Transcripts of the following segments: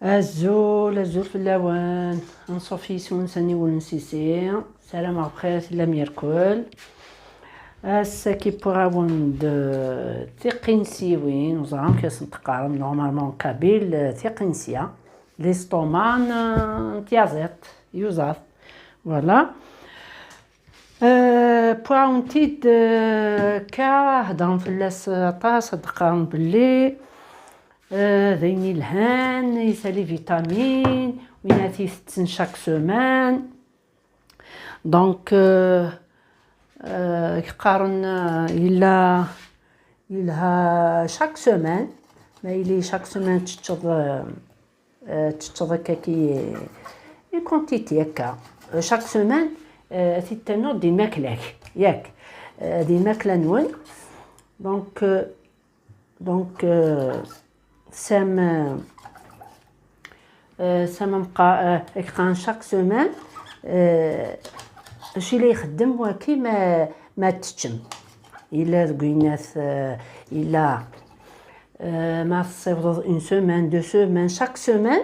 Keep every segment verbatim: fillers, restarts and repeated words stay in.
Azul, azul fell-awen. Anṣuf yes-wen s aniwel n Sisi. Sarameɣ bxir tellam yerkul. Ass-agi wwiɣ-awen-d tiqinsiwin, ur ẓriɣ amek i sent-qqaren, normalement en kabyle, tiqinsiya, les stomas n tyaziḍt, yuzaḍ. Voilà. Euh, wwiɣ-awen-t-id, euh, akka, heddren fell-as aṭas, ad d-qqaren belli, euh, d ayen yelhan, yesɛa les vitamines, win ara t-itetten chaque semaine. Donc, euh, euh, qqaren, euh, yella, yelha chaque semaine, ma yili chaque semaine teččeḍ, euh, euh, teččeḍ akka ki, une quantité akka. Euh, chaque semaine, euh, ad t-id-ternuḍ di lmakla-k, yak? Euh, di lmakla-nwen. Donc, euh, donc, euh, sam, euh, euh, sam am qa-, euh, qqaren chaque semaine, euh, acu i la ixeddem waki ma, ma teččem? Yella deg winat, euh, yella, euh, ma tessiwḍeḍ une semaine, deux semaines, chaque semaine,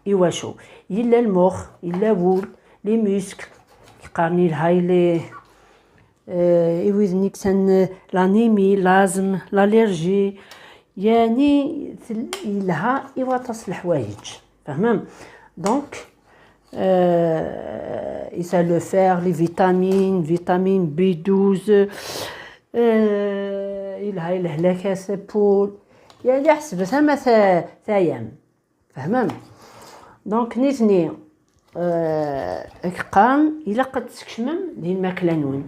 iwacu? Yella lmux, yella wul, les muscles, qqaren yelha i les, euh, i wid-nni yesɛan, euh, l'anémie, l'asthme, l'allergie, yani tel-, yelha i waṭas n leḥwayeǧ. Fehmem? Donc, euh, yesɛa le fer, les vitamines, vitamine B douze, euh, yelha i lehlak, les épaules. Yani ḥesbet ama ta-, tayam. Fehmem? Donc, nitni, euh, qqaren ilaq ad teskecmem di lmakla-nwen.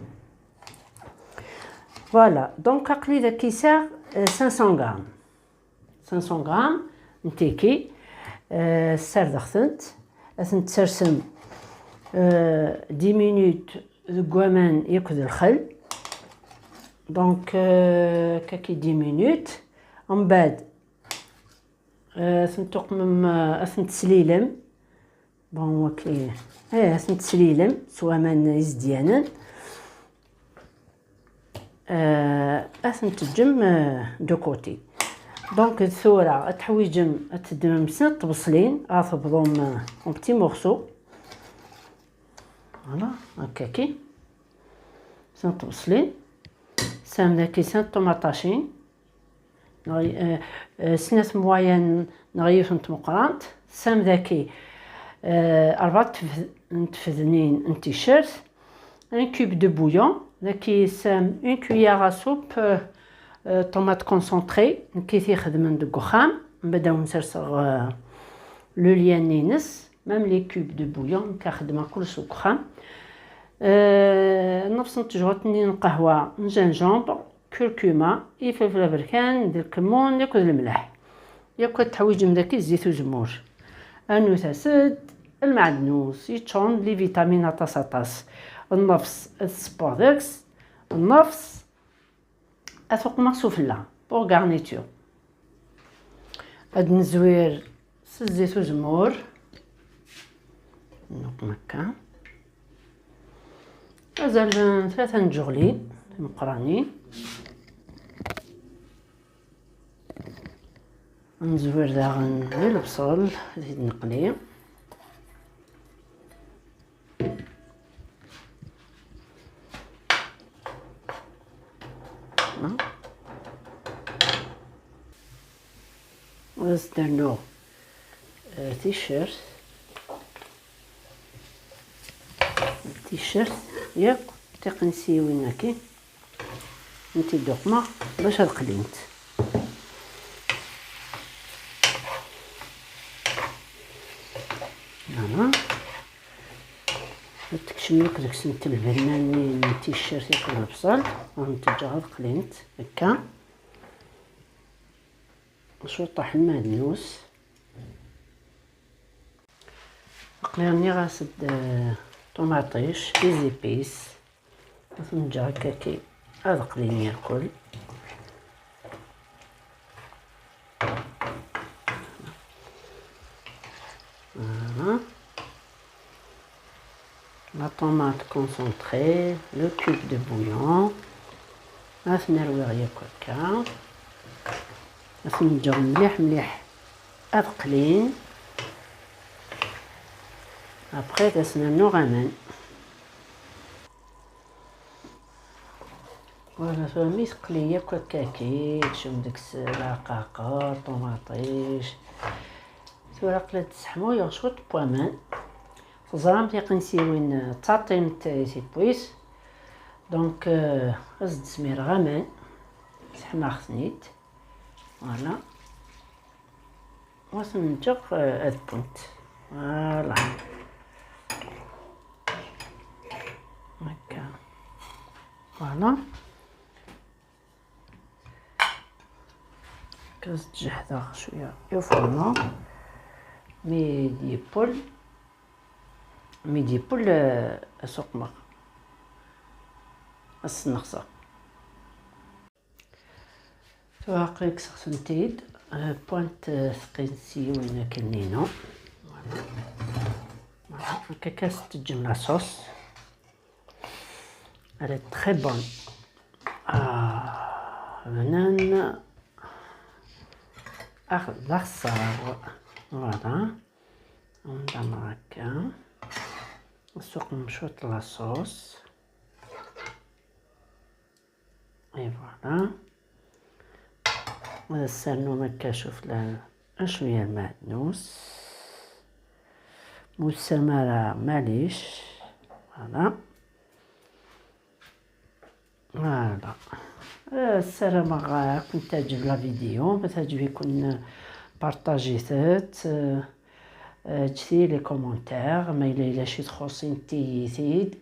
Voilà, donc aql-i daki sɛiɣ, euh, cinq cents grammes. Cinq cents grammes n tiki, euh, ssardeɣ-tent, ad tent-tsersem, euh, dix minutes deg waman yakk d lxel. Donc, euh, kaki dix minutes. Mbeɛd, euh, ad tent-tuqmem, euh, ad tent-teslilem. Bon, ok. Eh, ad tent-teslilem s waman izedyanen. Euh, ad tent-teǧǧem, euh, de côté. Donc, tura ad teḥwiǧem ad teddmem snat tbeṣlin, ad tebḍum, euh, en petits morceaux. Voilà, هكاكي. Snat tbeṣlin. Sam daki snat ṭumaṭacin. Neɣ, euh, euh, snat moyennes neɣ yiwet n tmeqrant. Sam daki, euh, rebɛa tf-, n tfednin n ticcert. Un cube de bouillon. Daki sam une cuillère à soupe, euh, euh, tomate concentrée. Nekki t-ixedmen deg uxxam. Mbeɛd ad wen-serseɣ, euh, le lien-ines. Même les cubes de bouillon, nekk xeddmeɣ kullec deg uxxam. Euh, nefṣ n tejɣelt-nni n qehwa n gingembre, curcuma, ifelfel aberkan, d lkemmun, akked lemleḥ. Yakk ad teḥwiǧem daki zzit uzemmur. Rnut-as-d lmeɛdnus, yeččuren d les vitamines aṭas aṭas. Nnefṣ ad tessewweḍ deg-s, nnefṣ ad t-uqmeɣ sufella, pour garniture. Ad nezwir s zzit uzemmur. Nuqem akka. Azal n tlata n tjeɣlin timeqranin. Nezwir daɣen di lebṣel, ad t-id-neqli. Ad as-d-rnuɣ, eh, ticcert. Ticcert yakk tiqinsiwin-agi. Nti d-uqmeɣ bac ad qlint. Voilà. Ad tekcem yakk deg-sent lbenna-nni n ticcert yakk d lebṣel, ad tent-ǧǧeɣ ad qlint akka. Cwiṭaḥ n lmeɛdnus. Aql-i rniɣ-as-d, eh, ṭumaṭic, les épices. Ad ten-ǧǧeɣ akkaki ad qlin irkul. Voilà. La tomate concentrée, le cube de bouillon. Ad ten-rwiɣ yakk akka. Ad ten-ǧǧeɣ mliḥ mliḥ ad qlin. Après, ad as-nernuɣ aman. Voilà, tura mi teqli yakk akkaki, tekcem deg-s lɛeqaqer, ṭumaṭic. Tura aql-i ad d-sseḥmuyeɣ cwiṭ n waman. Teẓram tiqinsiwin, eh, ttaṭṭiment i tiwwit. Donc, euh, ad s-d-smireɣ aman. Sseḥmaɣ-ten-id. Voilà. Wa sen-ǧǧeɣ, eh, ad wwent. Voilà. Akka. Voilà. Akka s-d-ǧehdeɣ cwiya i ufurnu. Mi d-yeppel, mi d-yeppel, eh, asuqmeɣ. Ad s-nexseɣ. Tura aql-ik sexsent-id, euh, wwant, euh, tqinsiwin akken-inu. Voilà. Voilà. Akka kan s-teǧǧem la sauce. Elle est très bonne. Ah, bnan. Ah, d axeṣṣar. Voilà. Nḍammer akka. Nsuqem cwiṭ la sauce. Et voilà. Ad as-ternum akka cuflan, cwiya n lmeɛdnus. Ma tusam ara, malic. Voilà. Voilà. Euh, ssarameɣ ad kent-teɛǧeb la vidéo. Ma teɛǧeb-iken, partagez-it. Euh, euh, ǧǧet-iyi les commentaires. Ma yella yella ci txuṣṣ, init-iyi-t-id.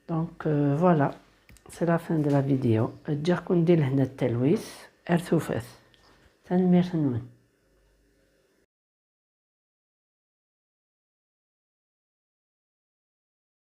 Donc, euh, voilà, c'est la fin de la vidéo. Ǧǧiɣ-ken di lehna d talwit, ar tufat. Tanemmirt-nwen.